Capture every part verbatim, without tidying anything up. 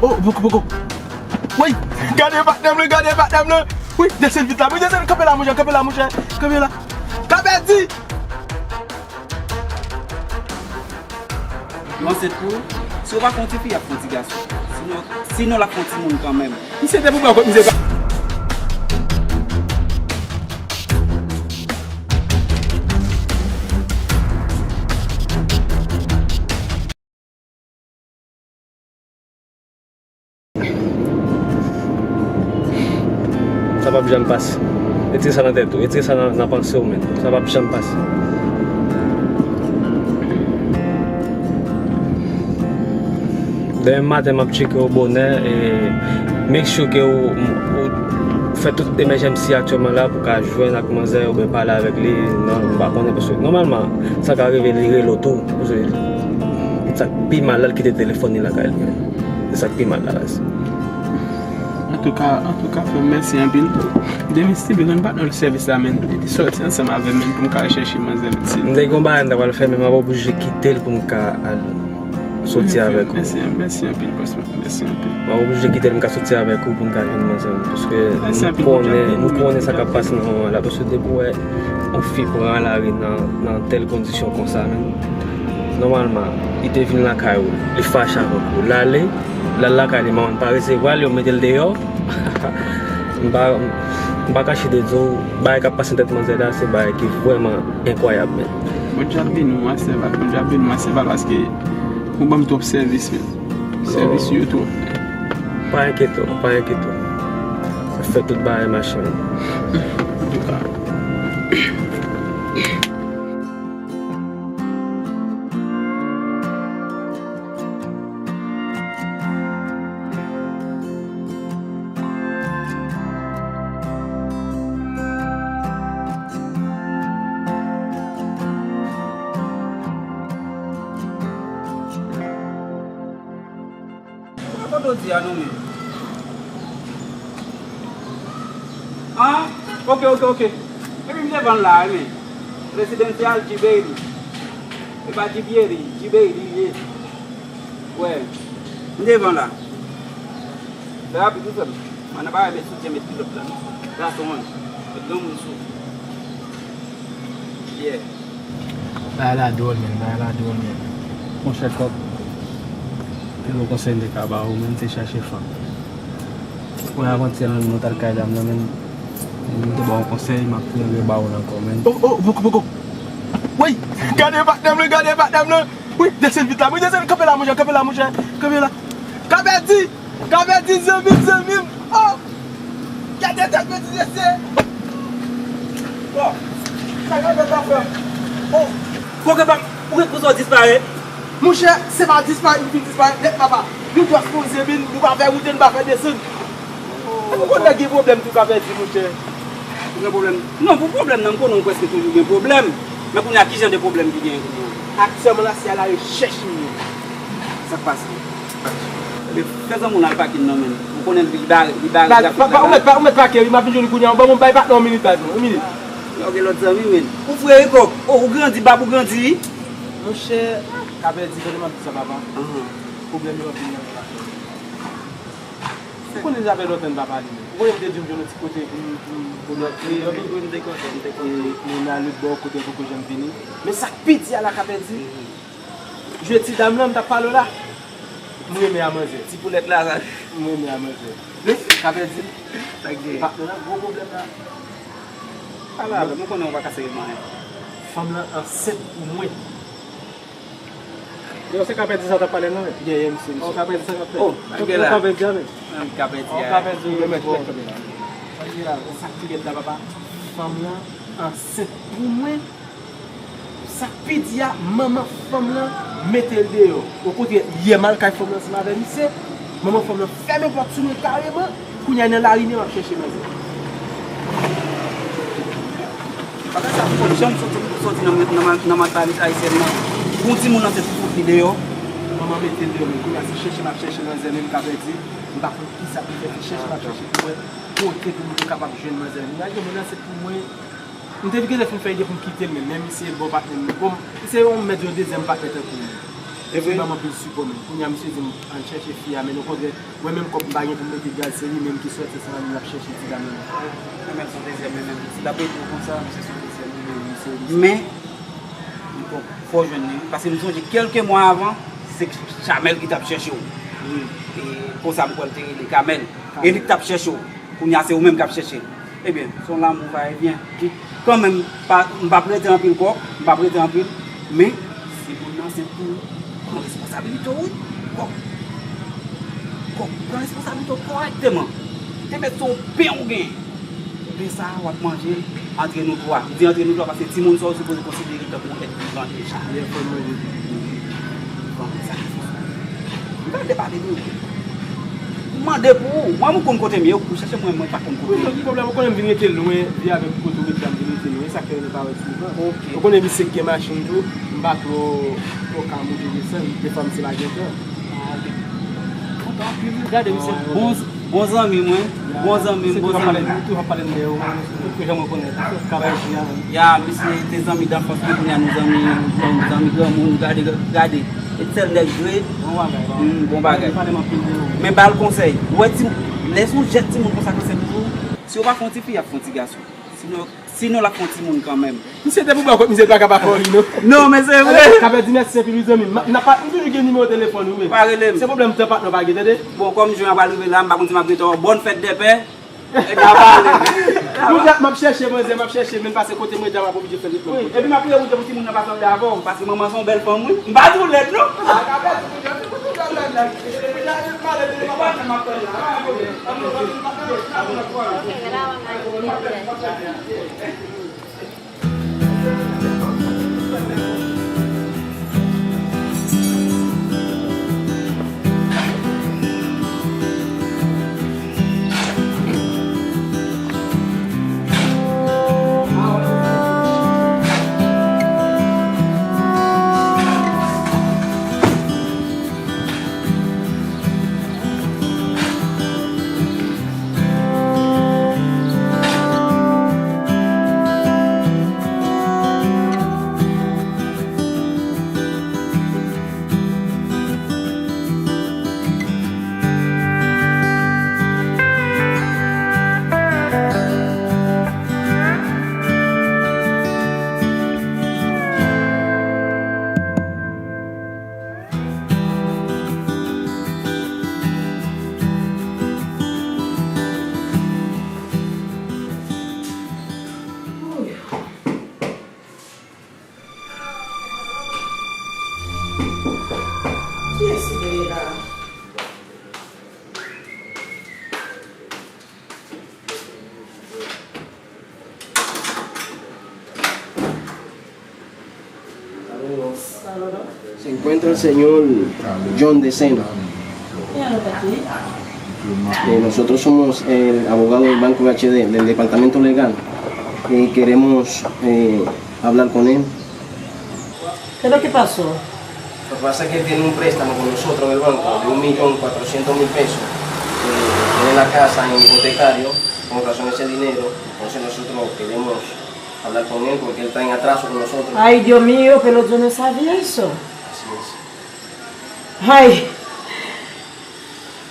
Oh, poko, poko. Woy, gade patnè m lan, gade patnè m lan. Wi, desann vit la, wi, desann, kanpe la, monchè, kanpe la, monchè, kanpe la. Kapèdi! Yo ansent pou ou? Si yo pa fè yon tifi, y ap fè yon ti gason. Sinon, sinon, l ap fè yon timoun kanmenm. Misye te pou bò kot misye. Sa p ap janm pase. Retire sa nan tèt ou. Retire sa nan, nan panse w, men. Sa p ap janm pase. Demen maten, m ap tcheke w bonè e make sure ke w, w fè tout emergency aktyèlman la pou w ka jwenn ak manzè oubyen pale avèk li. Non, m pa konnen, paske nòmalman, sa ka rive li rele w tou. Paske sa k pi mal la, l kite telefòn li lakay li. Se sa k pi mal la, guys. Antouka, antouka, frè m, mèsi anpil. Demen, Steven, ann pa nan sèvis la, men. Li te sòti ansanm avè m, men, pou m ka al chèche manzè, men. M te gen yon bagay m ta pral fè, men m ap oblije kite l pou m ka al soti avèk ou. Mèsi, mèsi anpil, bòs mwen. Mèsi anpil. M ap oblije kite l, m ka soti avèk ou pou m ka jwenn manzè m. Paske m konnen, m konnen sa k ap pase nan moman la. Paske depi w wè yon fi pran lari nan, nan tèl kondisyon konsa, men, nòmalman, li te vin lakay ou, li fache avèk ou. L ale, l al lakay li, manman l pa resevwa l, yo mete l deyò. M pa, m pa kache de di w, bagay k ap pase nan tèt manzè la, se bagay ki vrèman enkwayab, men. Bondye ap beni w, Maseval. Bondye ap beni w, Maseval, paske ou ban m twòp sèvis, men. Sèvis yo twòp. Pa enkyete w, pa enkyete w. Fè tout bagay mache, men. Antouka. Kote w di a non, men? Ah, ok, ok, ok. Epi m devan l la, wi, men. Prezidansyal G Bailey. E pa G Bailey, G Bailey li ye. Wè. M devan la. Fè rapid wi, frè m. Mwen nan bagay met soutyen, met kilòt la, non. Gason an. Met granmoun sou. Yeah. Bagay la dwòl, men, bagay la dwòl, men. Monchè, kòk. Pi gwo konsèy m te ka ba ou, men, se chache fanm. Mwen, avantyè, nou, nou t al kay dam nan, men, m te ba w yon konsèy, m ap tounen ba w l ankò, men. Oh, oh, poko, poko. Woy! Gade patnè m lan, gade patnè m lan! Wi, desann vit la, wi, desann, kanpe la, monchè, kanpe la, monchè, kanpe la. Kapèdi! Kapèdi, zanmi m, zanmi m! Oh! Gade tèt mwen ti mesye! Bon, sa k ap fèt la, frè m? Oh! Kote pa, ou ret konsa w disparèt? Monchè, se pa disparèt, m fin disparèt nèt, papa. Nou dwe poze, men nou pa fè moute, nou pa fè desann. Epi w konn nèg gen pwoblèm tou, Kapèdi, monchè. Ou gen pwoblèm? Non, pou pwoblèm nan, m konnen w prèske toujou gen pwoblèm. Men kounye a, ki jan de pwoblèm ki genyen kounye a? Aktyèlman la, se alarechèch m ye. Sa k pase? Ebyen, fè zanmi w la al pake l non, men. Ou konnen li bare, li bare trafik la. Ou mèt pa, ou mèt pake, wi, m ap vin jwenn ou kounye a. Ban m bay patnè w yon minit, baz, yon minit. Ou gen lòt zanmi, men. Ou fre, wi, kòk. Oh, ou grandi, bab, ou grandi, wi. Monchè, Kapèdi, tande m ap di sa, papa. Pwoblèm yo anpil nan men la. Ou konnen zafè lòt an pa pale, men. Ou konnen m te di w m jwenn yon ti kote pou m, pou m, pou m dòmi. Wi, wi, m te kontan, m te kontan. E, e n ale bò kote poko janm vini. Men sa k pi di a la, Kapèdi, jwe ti dam lan, m t ap pale w la. M renmen a manzè. Ti poulèt la, sa. M renmen a manzè. Men, Kapèdi, sa k genyen? Patnè la, gwo pwoblèm la. Pale avè m, ou konnen ou pa ka serye m anyen. Fanm lan ansent pou mwen. Yo, se Kapèdi sa t ap pale non, men. Yeah, yeah, misye, misye. Oh, Kapèdi sa k ap fèt. Oh, ou gen la. Ou Kapèdi a, men. Menm Kapèdi a. Kapèdi, men, men, men, men. Sa k pi rèd la, papa. Fanm lan ansent pou mwen. Sa k pi di a, manman fanm lan mete l deyò. Okontrè, yè m al kay fanm lan ansanm avè misye. Manman fanm lan fèmen pòt sou mwen kareman. Kounye a nan lari m ye, m ap chèche manzè. Bagay sa poko janm soti, soti nan, nan, nan mantalite ayisyèn nan. Pou yon timoun ansent pou fout li deyò. Manman mete l deyò, men kounye a se chèche m ap chèche manzè, men m Kapèdi. M pa konn kisa pou m fè, se chèche m ap chèche pou wè kote pou m te kapab jwenn manzè. M gen moun ansent pou mwen. M te genlè fin fè ide pou m kite l menm, men misye bon patnè m. Bon, se yon mèt, yon dezyèm patnè tankou m. E vre? Misye ban m anpil sipò menm. Kounye a misye di m, ann chèche fi a, men okontrè, mwen menm kòb m pa gen pou m mete gaz, se li menm ki sòti ansanm avè m, l ap chèche ti dam nan. Mwen menm se yon dezyèm, mwen menm. Si l ap rete konsa, misye se yon dezyèm, mwen menm, misye, misye. Men, fò w jwenn li, paske m sonje kèlke mwa avan, se Chamèl ki t ap chèche w. Wi. E konsa m kwè l te rele, Kamèl. E li k t ap chèche w. Kounye a se ou menm k ap chèche l. Ebyen, se yon lanmou va e vyen. Kanmenm, pa, m p ap rete anpil kòk, m p ap rete anpil, men, si moun nan se pou pran responsabilite w, wi. Kòk, kòk, pran responsabilite w kòrèkteman. Te mèt se yon pen ou gen. Pen sa a, w ap manje l antre nou twa. M di antre nou twa paske timoun sa yo sipoze konsidere tankou yon èt vivan deja. Lè fò manje. Bon, sa. M pa vle pale de ou. M mande pou ou. Mwen, m konn kote m ye, ou chèche mwen, mwen pa konn kote m ye. Wi, men ki pwoblèm, ou konnen m vin rete lwen, vi avèk kote ou rete la, m vin rete lwen, sa k fè nou pa wè souvan. Ok. Ou konnen misye k gen machin tou, m pa twò, twò ka monte desann, defwa misye pa gen tan. Ah, ok. Kontan anpil, wi, gade misye. Bon, bon zanmi mwen, bon zanmi m, bon zanmi m. Misye toujou ap pale m dèyè ou, mwen, misye toujou jan mwen konnen. Travay di a. Ya, misye te zanmi danfans mwen, kounye a nou zanmi, zanmi granmoun, gade, gade. E sèl nèg vre. Bon bagay, bon. Hmm, bon bagay. Li pale m anpil de ou. Men ba l konsèy. Ou wè ti, lè se yon jèn timoun konsa k ansent pou ou, si yo pa fè yon ti fi, y ap fè yon ti gason. Sinon, sinon l ap fè yon timoun kanmenm. Misye te pou bò kot misye pa ka pa fè anyen, non. Non, men se vre. Ka fè di mèsi anpil, wi, zanmi m. M ap pa, m toujou gen nimewo telefòn ou, wi. Pa rele m. Se pwoblèm tan patnè w pa gen, tande. Bon, kòm jen an pral rive la, m pa konn si m ap rete w. Bòn fèt dè pè. Ebyen, a pale. Kounye a, m ap chèche manzè, m ap chèche, men pase kote mwen, m ap oblije fè lòt. Wi, epi m ap priye pou Dye pou timoun nan pa sanble avè w, paske manman se yon bèl fanm, wi. M pa di w lèd, non. Kiyès ki dèyè la? Se encuentra el señor John Decena. Eh, nosotros somos el abogado del Banco H D, del departamento legal, y queremos eh, hablar con él. ¿Qué es lo que pasó? Lo que pasa es que él tiene un préstamo con nosotros en el banco de un millón cuatrocientos mil pesos. Eh, tiene la casa en hipotecario con razón a ese dinero. Entonces nosotros queremos hablar con él porque él está en atraso con nosotros. Ay, Dios mío, pero yo no sabía eso. Así es. Ay.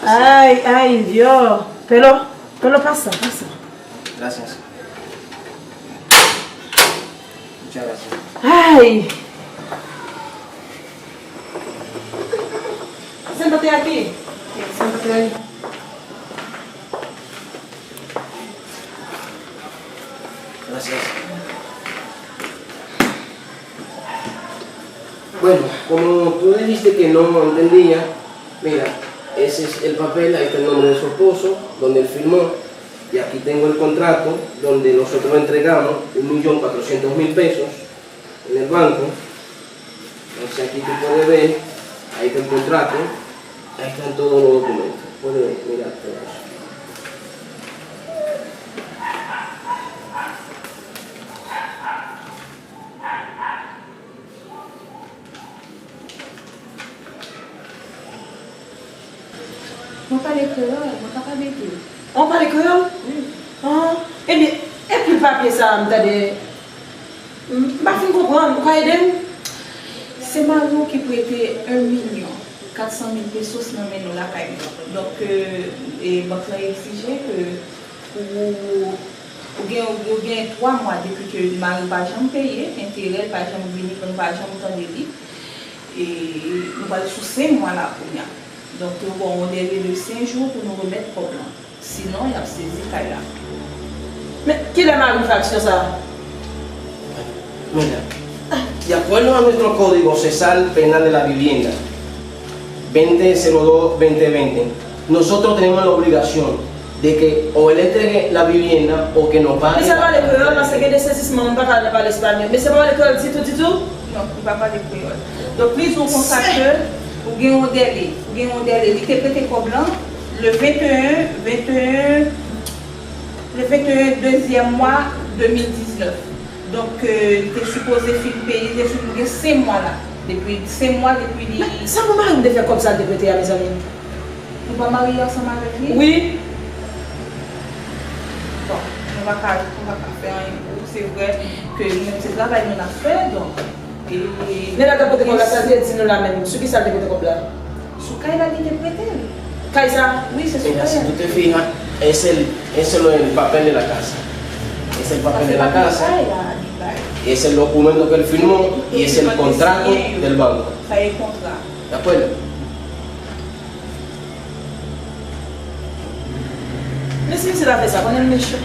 Ay, ay, Dios. Pero, pero pasa, pasa. Gracias. Muchas gracias. Ay. Siéntate aquí. Siéntate ahí. Gracias. Bueno, como tú dijiste que no entendía, mira, ese es el papel, ahí está el nombre de su esposo, donde él firmó, y aquí tengo el contrato donde nosotros entregamos un millón cuatrocientos mil pesos en el banco. Entonces aquí tú puedes ver, ahí está el contrato, ahí están todos los documentos. Puedes mirar todo eso. Mwen pale kreyòl, mwen kapab ede w. Ou pale kreyòl? Wi. Ah, ebyen, ekri papye sa a, m tande. M pa fin konprann, ou ka ede m? Se mari w ki prete yon milyon kat san mil pesos nan men nou lakay nou. Donk, e, e bank lan egzije ke ou, ou gen, ou gen twa mwa depi ke mari w pa janm peye enterè, l pa janm vini, nou pa janm tande li. E nou pral sou senk mwa la kounye a. Donk, yo ba w yon dèle de senk jou pou nou remèt kòb lan. Sinon, y ap sezi kay la. Men, kilè mari m fè aksyon sa a? Mira, de acuerdo a nuestro Código Procesal Penal de la Vivienda, veinte cero dos veinte veinte, nosotros tenemos la obligación de que o él entregue la vivienda o que no pague. Mesye pale kreyòl, paske gen de sezisman, m pa ka pale espanyòl. Mesye pa pale kreyòl ditou, ditou? Non, li pa pale kreyòl. Donk, li di w konsa ke ou gen yon dèle, ou gen yon dèle. Li te prete kòb lan le venteyen, venteyen, le venteyen dezyèm mwa de mil diznèf. Donk, e, li te sipoze fin peye, li te sipoze gen senk mwa la. Depi senk mwa, depi li... Men, sa pou mari m te fè kòb sa l te prete a, mezanmi? Ou pa marye ansanm avèk li? Wi. Bon, nou pa ka, nou pa ka fè anyen pou ou. Se vre ke nou menm se travay nou n ap fè, donk, e... Men lè l ap pote kòb la, sa l te di nou la menm? Sou ki sa l te pote kòb la? Sou kay la li te prete l. Kay sa? Wi, se sou kay la. Mira, si tú te fijas, es el, es el, el papel de la casa. Es el papel de la casa. Y es el documento que él firmó y es el contrato del banco. Sa e kontra. ¿De acuerdo? Men si misye ta fè sa, konnen l mechan.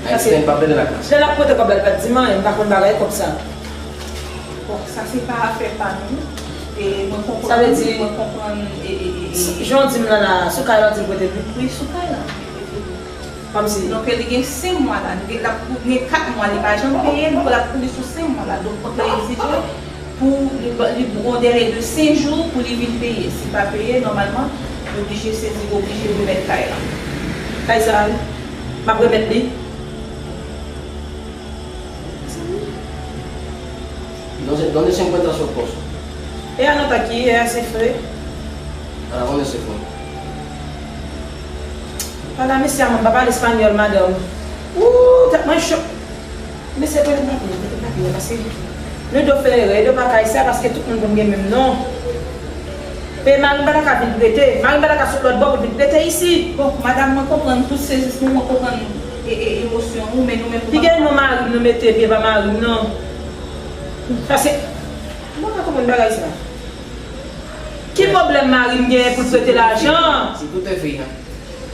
Paske lè l ap pote kòb la, l pa t di m anyen, m pa konn bagay kòb sa. Bon, sa se pa afè pa nou. E mwen konprann, mwen konprann, e, e, e, e. Jan w di m nan la, sou kay la w di l prete l? Wi, sou kay la. Kòmsi. Donk, li gen senk mwa la, li gen, l ap, li gen kat mwa, li pa janm peye, nou pral kouri sou senk mwa la. Donk, kòb la egzije pou li ba, li ba yon dèle de senk jou pou li vin peye. Si l pa peye, nòmalman, li oblije sezi, li oblije remèt kay la. Kay sa a, m ap remèt li. ¿Dónde, dónde se encuentra su esposo? Ella no está aquí, ella se fue. ¿Para dónde se fue? Pale a mesye a, m pa pale espanyòl, madanm. Ooh, tèt mwen cho. Mesye, pale m pa pale, pale m pa pale, paske nou dwe fè erè, nou pa ka isi a, paske tout moun konn gen menm non. E mari m pa ta ka vin prete, mari m pa ta ka sot lòt bò pou l vin prete isi. Bon, madanm, mwen konprann tout sezisman w, mwen konprann, e, e, emosyon ou, men nou menm nou pa... Ki gen non mari m nou mete, epi e pa mari m non. Paske, mwen pa konprann bagay sa. Ki pwoblèm mari m genyen pou l prete lajan? Si tú te fijas,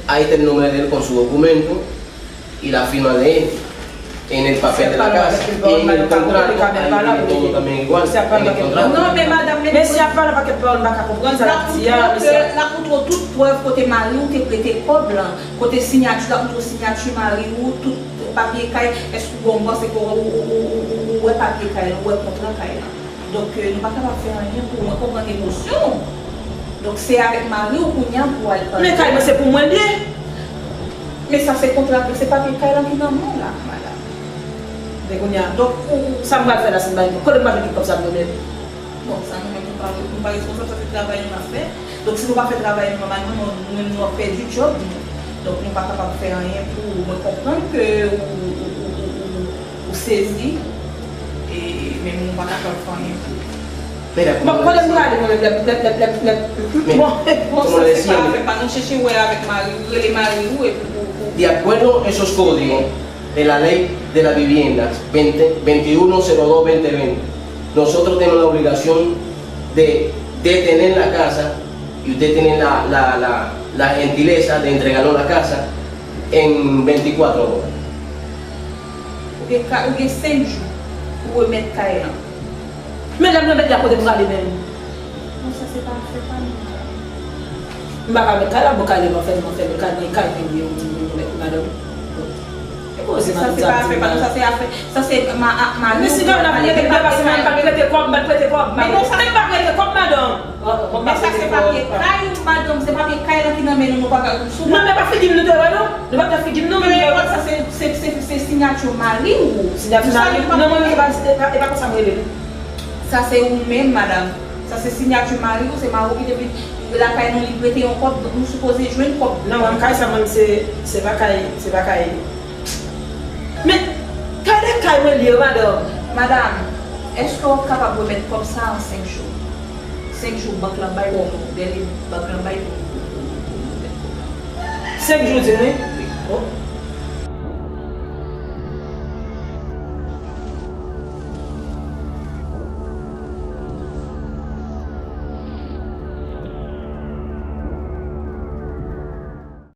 ahí está el nombre de él con su documento y la firma de él en el papel de la casa y en el contrato, ahí viene todo también igual, en el contrato. Non, men madanm, men... Mesye ap pale pakèt pawòl, m pa ka konprann sa l ap di a, mesye. L ap montre w tout prèv kote mari w te prete kòb lan, kote siyati, l ap montre w siyati mari w, tout papye kay, èske w bon, m panse ke w, w, w wè papye kay lan, w wè kontra kay lan. Donk, e, nou pa kapab fè anyen pou ou. Mwen konprann emosyon w. Donk, se avèk mari w kounye a pou w al pale. Men kay mwen se pou mwen l ye. Men sa se kontra, se papye kay lan ki nan men w la, madanm. Men kounye a, donk, ou, ou, sa m pral fè la, si m pa gen, kote m pral jwenn tout kòb sa m donnen? Bon, sa nou menm nou pa, nou pa responsab, sa se travay nou n ap fè. Donk, si nou pa fè travay nou nòmalman, nou, nou menm nou ap pèdi djòb nou. Donk, nou pa kapab fè anyen pou ou. Mwen konprann ke ou, ou, ou, ou, ou, ou sezi, e, men nou pa kapab fè anyen pou ou. Bon, kote m prale mwen menm, lè, lè, lè, lè, lè, bon. Bon, sa se pa afè pa nou, chèche wè avèk mari w, rele mari w epi pou, pou... De acuerdo a esos códigos de la ley de la vivienda veinte, veintiuno cero dos veinte veinte, nosotros tenemos la obligación de detener la casa y usted tiene la, la, la, la gentileza de entregarnos la casa en veinticuatro horas. Ou gen ka, ou gen senk jou pou remèt kay lan. Men lè m remèt li a, kote m prale menm? Non, sa se pa afè pa nou. M pa ka remèt kay la, bon, kay li m ap fè, m ap fè, men kay mwen, kay mwen li ye, ou di m pou m remèt li, madanm. E koze madanm sa ap di m la. Sa se pa afè pa nou, sa se afè, sa se ma, a, mari w ki al pale, men pa se mwen, m pa t prete kòb, m pa t prete kòb, m pa t prete kòb, madanm. Men sa se papye kay ou, madanm, se papye kay lan ki nan men nou, nou pa ka sou... Non, men pa figi m nou te wè non. Nou pa t wè figi m non, men sa se, se, se, se siyati mari w. Siyati mari m? Non, mwen, e pa, e pa, e pa konsa m rele l. Sa se ou menm, madanm. Sa se siyati mari w, se mari w ki te vin lakay nou, li prete yon kòb, donk nou sipoze jwenn kòb. Non, mwen, kay sa, mwen, se, se pa kay, se pa kay. Men, kay de kay, Lye, madanm. Madanm, èske w ap kapab remèt kòb sa an senk jou? Senk jou, bank lan bay pou nou. Dèlè bank lan bay pou nou. Senk jou, di wi. Oh.